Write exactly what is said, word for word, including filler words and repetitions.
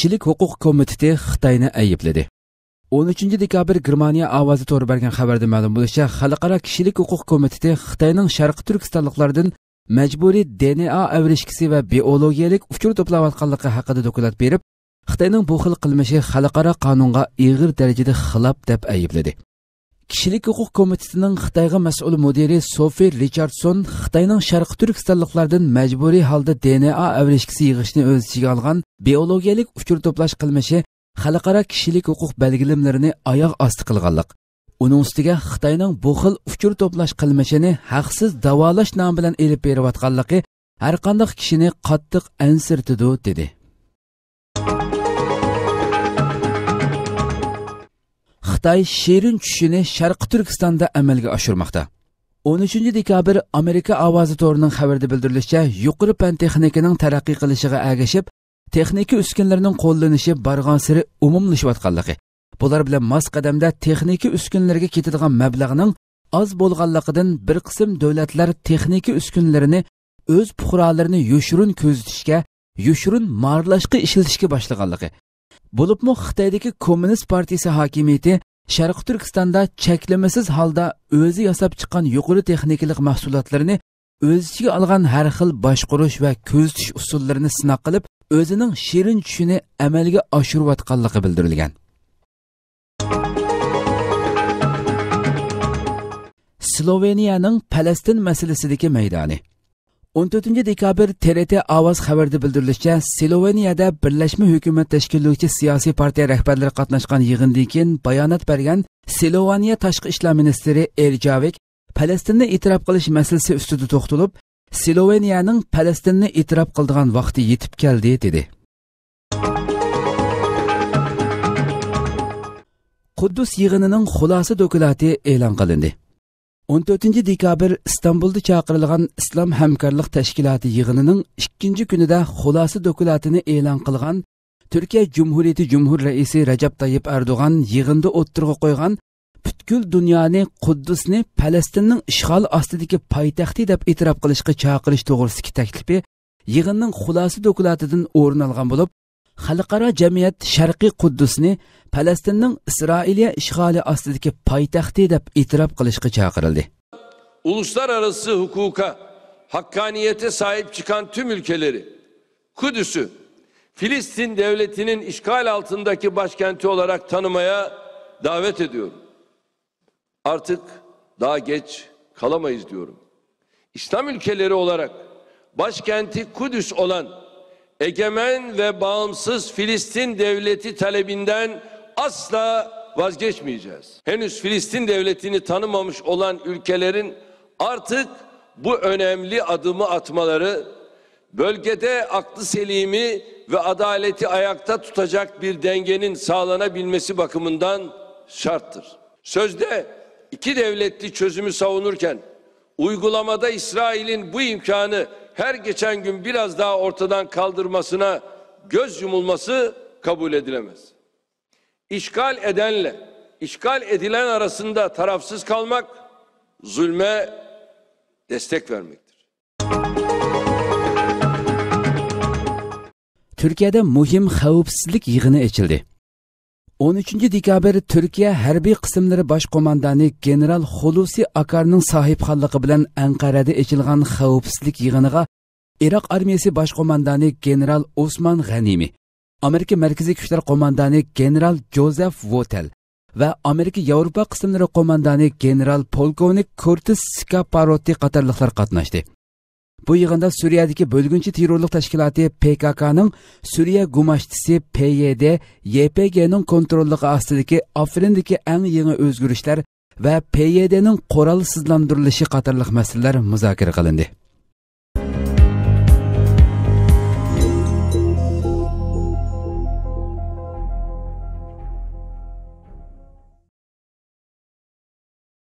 كىشىلىك ھوقۇق كومىتېتى خىتاينى ئەيىبلىدى. ئون ئۈچىنچى دېكابىر گېرمانىيە ئاۋازى تورى بەرگەن خەۋەردە مەلۇم بولۇشىچە، خەلقئارا كىشىلىك ھوقۇق كومىتېتى خىتاينىڭ شەرقىي تۈركىستانلىقلاردىن مەجبۇرىي دېئېنئې ئاۋرىشكىسى ۋە بىئولوگىيەلىك ئۇچۇر توپلاۋاتقانلىقى ھەققىدە دوكلات بېرىپ، خىتاينىڭ بۇ خىل قىلمىشى خەلقئارا قانۇنغا ئېغىر دەرىجىدە خىلاپ دەپ ئەيىبلىدى. كىشىلىك ھوقۇق كومىتېتىنىڭ خىتايغا مەسئۇل مۇدىرى سوفى رىچاردسون خىتاينىڭ شەرقىي تۈركىستانلىقلاردىن مەجبۇرىي ھالدا دېئېنئې ئاۋرىشكىسى يىغىشنى ئۆز ئىچىگە ئالغان بىئولوگىيەلىك ئۇچۇر توپلاش قىلمىشى خەلقئارا كىشىلىك ھوقۇق بەلگىلىمىلىرىنى ئاياغ ئاستى قىلغانلىق، ئۇنىڭ ئۈستىگە خىتاينىڭ بۇ خىل ئۇچۇر توپلاش قىلمىشىنى ھەقسىز داۋالاش نامى بىلەن ئېلىپ بېرىۋاتقانلىقى ھەرقانداق كىشىنى قاتتىق ئەنسىرىتىدۇ، دېدى. خىتاي شېرىن چۈشىنى شەرقىي تۈركىستاندا ئەمەلگە ئاشۇرماقتا. ئون ئۈچىنچى دېكابىر ئامېرىكا ئاۋازى تورىنىڭ خەۋىرىدە بىلدۈرۈلۈشىچە، يۇقىرى پەن تېخنىكىنىڭ تەرەققىي قىلىشىغا ئەگىشىپ، تېخنىكا ئۈسكۈنىلىرىنىڭ قوللىنىشى بارغانسېرى ئومۇملىشىۋاتقانلىقى، بۇلار بىلەن ماس قەدەمدە تېخنىكا ئۈسكۈنىلىرىگە كېتىدىغان مەبلەغنىڭ ئاز بولغانلىقىدىن، بىر قىسىم دۆلەتلەر تېخنىكا ئۈسكۈنىلىرىنى ئۆز پۇقرالىرىنى يوشۇرۇن كۆزىتىشكە، يوشۇرۇن مارىلاشقا ئىشلىتىشكە باشلىغانلىقى، بولۇپمۇ خىتايدىكى كوممۇنىست پارتىيىسى ھاكىمىيىتى شەرقىي تۈركىستاندا چەكلىمىسىز ھالدا ئۆزى ياساپ چىققان يۇقىرى تېخنىكىلىق مەھسۇلاتلىرىنى ئۆز ئىچىگە ئالغان ھەر خىل باشقۇرۇش ۋە كۆزىتىش ئۇسۇللىرىنى سىناق قىلىپ، ئۆزىنىڭ شېرىن چۈشىنى ئەمەلگە ئاشۇرۇۋاتقانلىقى بىلدۈرۈلگەن. سلوۋېنىيەنىڭ پەلەستىن مەسىلىسىدىكى مەيدانى. ئون تۆتىنچى دېكابىر تې رې تې ئاۋاز خەۋىرىدە بىلدۈرۈلۈشىچە، سلوۋېنىيەدە بىرلەشمە ھۆكۈمەت تەشكىللىگۈچى سىياسىي پارتىيە رەھبەرلىرى قاتناشقان يىغىندىن كېيىن بايانات بەرگەن سلوۋېنىيە تاشقى ئىشلار مىنىستىرى ئېرجاۋىك پەلەستىننى ئېتىراپ قىلىش مەسىلىسى ئۈستىدە توختىلىپ، سلوۋېنىيەنىڭ پەلەستىننى ئېتىراپ قىلىدىغان ۋاقتى يېتىپ كەلدى، دېدى. قۇددۇس يىغىنىنىڭ خۇلاسە دوكلاتى ئېلان قىلىندى. ئون تۆتىنچى دېكابىر ئىستانبۇلدا چاقىرىلغان ئىسلام ھەمكارلىق تەشكىلاتى يىغىنىنىڭ ئىككىنچى كۈنىدە خۇلاسە دوكلاتىنى ئېلان قىلغان تۈركىيە جۇمھۇرىيىتى جۇمھۇر رەئىسى رەجەپ تايىپ ئەردوغان يىغىندا ئوتتۇرىغا قويغان پۈتكۈل دۇنيانى قۇددۇسنى پەلەستىننىڭ ئىشغالى ئاستىدىكى پايتەختى دەپ ئېتىراپ قىلىشقا چاقىرىش توغرىسىدىكى تەكلىپى يىغىننىڭ خۇلاسە دوكلاتىدىن ئورۇن ئالغان بولۇپ، خەلقئارا جەمئىيەت شەرقىي قۇددۇسنى پەلەستىننىڭ ئىسرائىلىيە ئىشغالى ئاستىدىكى پايتەختى دەپ ئېتىراپ قىلىشقا چاقىرىلدى. Uluslararası hukuka, hakkaniyete sahip çıkan tüm ülkeleri Kudüs'ü Filistin devletinin işgal altındaki başkenti olarak tanımaya davet ediyorum. Artık daha geç kalamayız diyorum. İslam ülkeleri olarak başkenti Kudüs olan egemen ve bağımsız Filistin devleti talebinden asla vazgeçmeyeceğiz. Henüz Filistin devletini tanımamış olan ülkelerin artık bu önemli adımı atmaları, bölgede aklı selimi ve adaleti ayakta tutacak bir dengenin sağlanabilmesi bakımından şarttır. Sözde iki devletli çözümü savunurken, uygulamada İsrail'in bu imkanı her geçen gün biraz daha ortadan kaldırmasına göz yumulması kabul edilemez. İşgal edenle işgal edilen arasında tarafsız kalmak, zulme destek vermektir. تۈركىيەدە مۇھىم خەۋپسىزلىك يىغىنى ئېچىلدى. ئون ئۈچىنچى دېكابىر تۈركىيە ھەربىي قىسىملىرى باش قوماندانى گېنېرال خۇلۇسى ئاكارنىڭ ساھىبخانلىقى بىلەن ئەنقەرەدە ئېچىلغان خەۋپسىزلىك يىغىنىغا ئىراق ئارمىيىسى باش قوماندانى گېنېرال ئوسمان غەنىمى، ئامېرىكا مەركىزىي كۈچلەر قوماندانى گېنېرال جوزېف ۋوتېل ۋە ئامېرىكا ياۋروپا قىسىملىرى قوماندانى گېنېرال پولكوۋنىك كورتېس سكاپاروتى قاتارلىقلار قاتناشتى. بۇ يىغىندا سۈرىيەدىكى بۆلگۈنچى تېررورلۇق تەشكىلاتى پې كا كانىڭ سۈرىيە گۇماشتىسى پې يې دې يې پې گېنىڭ كونتروللۇقى ئاستىدىكى ئافرىندىكى ئەڭ يېڭى ئۆزگىرىشلەر ۋە پې يې دېنىڭ قورالسىزلاندۇرۇلۇشى قاتارلىق مەسىلىلەر مۇزاكىرە قىلىندى.